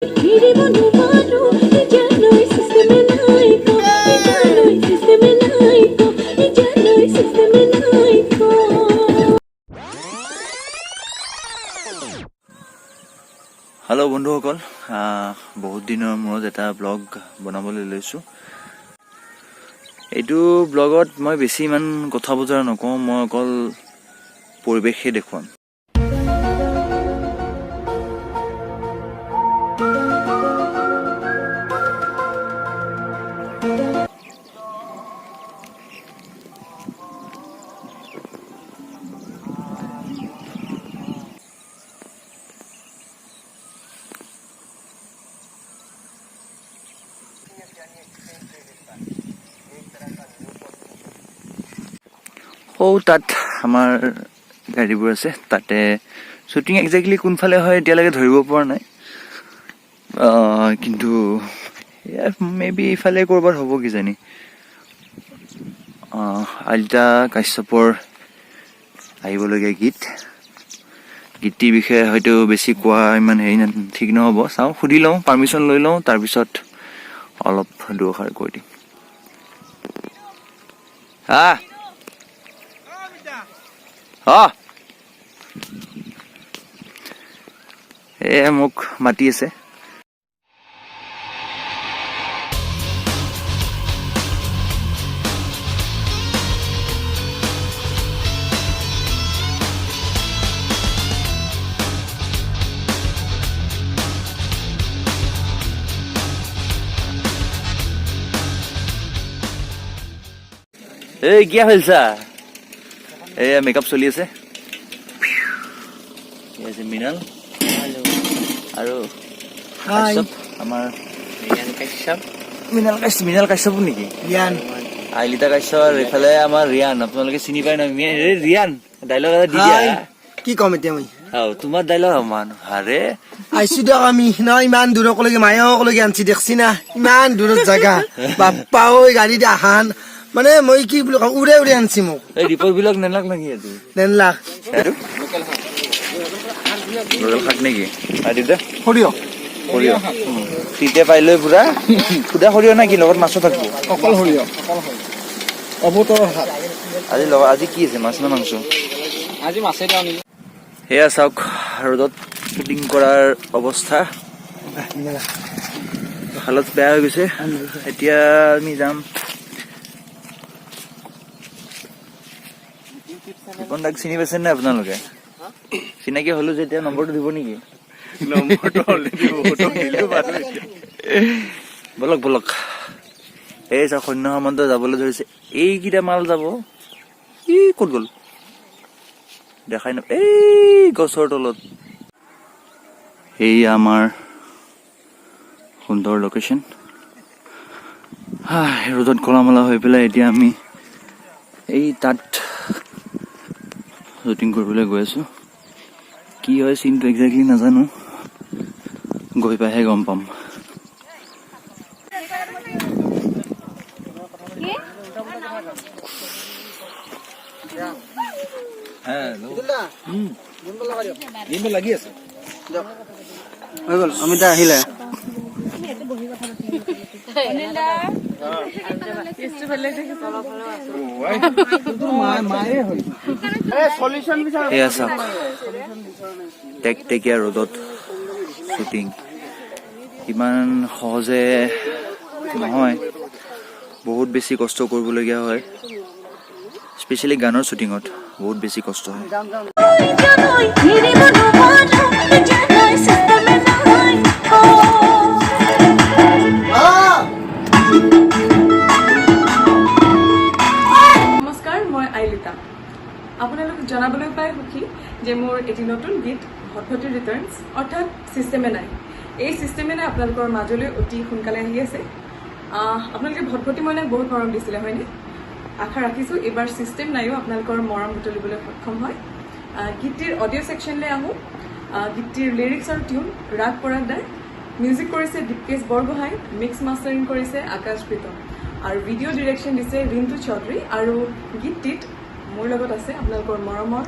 এৰিব নোৱাৰো জানৈ চিষ্টেমে নাই ক, জানৈ চিষ্টেমে নাই ক, জানৈ চিষ্টেমে নাই ক। হেল্ল' বন্ধুসকল, বহুত দিনৰ মূৰত এটা ব্লগ বনাবলৈ লৈছোঁ। এইটো ব্লগত মই বেছি ইমান কথা বতৰা নকওঁ, মই অকল পৰিৱেশহে দেখুৱাম। সৌ তাত আমাৰ গাড়ীবোৰ আছে, তাতে শ্বুটিং একজেক্টলি কোনফালে হয় এতিয়ালৈকে ধৰিব পৰা নাই, কিন্তু মে বি এইফালে ক'ৰবাত হ'ব কিজানি। আইলিতা কাশ্যপৰ আহিবলগীয়া গীতটিৰ বিষয়ে হয়তো বেছি কোৱা ইমান হেৰি ঠিক নহ'ব। চাওঁ, সুধি লওঁ, পাৰ্মিশ্যন লৈ লওঁ, তাৰপিছত অলপ দুষাৰ কৈ দিম। হা অ এ মোক মাতি আছে। এই কিয় ফেলছা? এয়া মেকআপ চলি আছে। এই আছে মৃণাল আৰু কাশ্যপ, আমাৰ মৃণাল কাশ্যপ। মৃণাল কাশ্যপ নেকি? ৰিয়ান। আইলিতা কাশ্যপ আৰু এইফালে আমাৰ ৰিয়ান, আপোনালোকে চিনি পায় নহয়। এই ৰিয়ান, ডাইলগ এটা দি দিয়া। কি ক'ম এতিয়া মই? আও, তোমাৰ ডাইলগ মানুহ আৰে। আহিছো দিয়ক আমি ন ইমান দূৰকলৈকে, মায়কলৈকে আনছি, দেখছি না ইমান দূৰত জাগা। বাপ্পা ঐ, গাড়ীত আহান মানে মই কি বুলি কম, উৰে উৰে আনছি মোক। এই ৰিপৰ্ট বিলাক নেলাগ নেকি এইটো? 1.5 লাখ। এইটো লোকেল শাক নেকি আদিত্য? সৰিয়হ। সৰিয়হ তেতিয়া পাই লৈ পুৰা সুদা সৰিয়হ নাই কি, লগত মাছো থাকিব? অকল সৰিয়হ, অবতৰৰ শাক। আজি লগত আজি কি আছে, মাছ না মাংস? আজি মাছে দিওঁ নেকি? সেয়া চাওক, ৰ'দত শ্বুটিং কৰাৰ অৱস্থা, হালত বেয়া হৈ গৈছে। এতিয়া আমি যাম। ৰিপন দাক চিনি পাইছে নে আপোনালোকে? চিনাকি হলো যেতিয়া নম্বৰটো দিব নেকি? নম্বৰটো অলৰেডি বহুতক দিলো বাৰু এতিয়া। বলক বলক। এই চাওক, সৈন্য সামন্ত যাবলৈ ধৰিছে। এইকেইটা মাল যাব। ই ক'ত গ'ল দেখাই ন, এই গছৰ তলত। এই আমাৰ সুন্দৰ লোকেশ্যন। ৰ'দত কলামলা হৈ পেলাই এতিয়া আমি এই তাত শ্বুটিং কৰিবলৈ গৈ আছো। কি হয় চিনটো একজেক্টলি নাজানো, গৈ পাইহে গম পাম। লাগি আছে। হৈ গ'ল, অমিতা আহিলে। এয়া চাওক, টেকটেকীয়া ৰ'দত শ্বুটিং ইমান সহজে নহয়, বহুত বেছি কষ্ট কৰিবলগীয়া হয়। স্পেচিয়েলি গানৰ শ্বুটিঙত বহুত বেছি কষ্ট হয়। জানৈ এৰিব নোৱাৰো জানৈ চিষ্টেমে নাই ক। নমস্কাৰ, মই আইলিতা। আপোনালোক জনাবলৈ পাই সুখী যে মোৰ এটি নতুন গীত ভটভটি ৰিটাৰ্ণছ, অৰ্থাৎ চিষ্টেমে নাই, এই চিষ্টেমে নাই আপোনালোকৰ মাজলৈ অতি সোনকালে আহি আছে। আপোনালোকে ভটভটি মইনাক বহুত মৰম দিছিলে, হয়নে? আশা ৰাখিছোঁ এইবাৰ চিষ্টেম নাইও আপোনালোকৰ মৰম বুটলিবলৈ সক্ষম হয়। গীতটিৰ অডিঅ' ছেকশ্যনলৈ আহোঁ। গীতটিৰ লিৰিক্স আৰু টিউন ৰাগ পৰাগ দাৰ, মিউজিক কৰিছে দীপকেশ বৰগোহাঁই, মিক্স মাষ্টাৰিং কৰিছে আকাশ প্ৰীতম আৰু ভিডিঅ' ডিৰেকশ্যন দিছে ৰিণ্টু চৌধুৰী। আৰু গীতটিত মোৰ লগত আছে আপোনালোকৰ মৰমৰ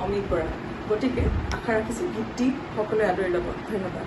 অমিত বৰা। গতিকে আশা ৰাখিছোঁ গীতটি সকলোৱে আদৰি ল'ব। ধন্যবাদ।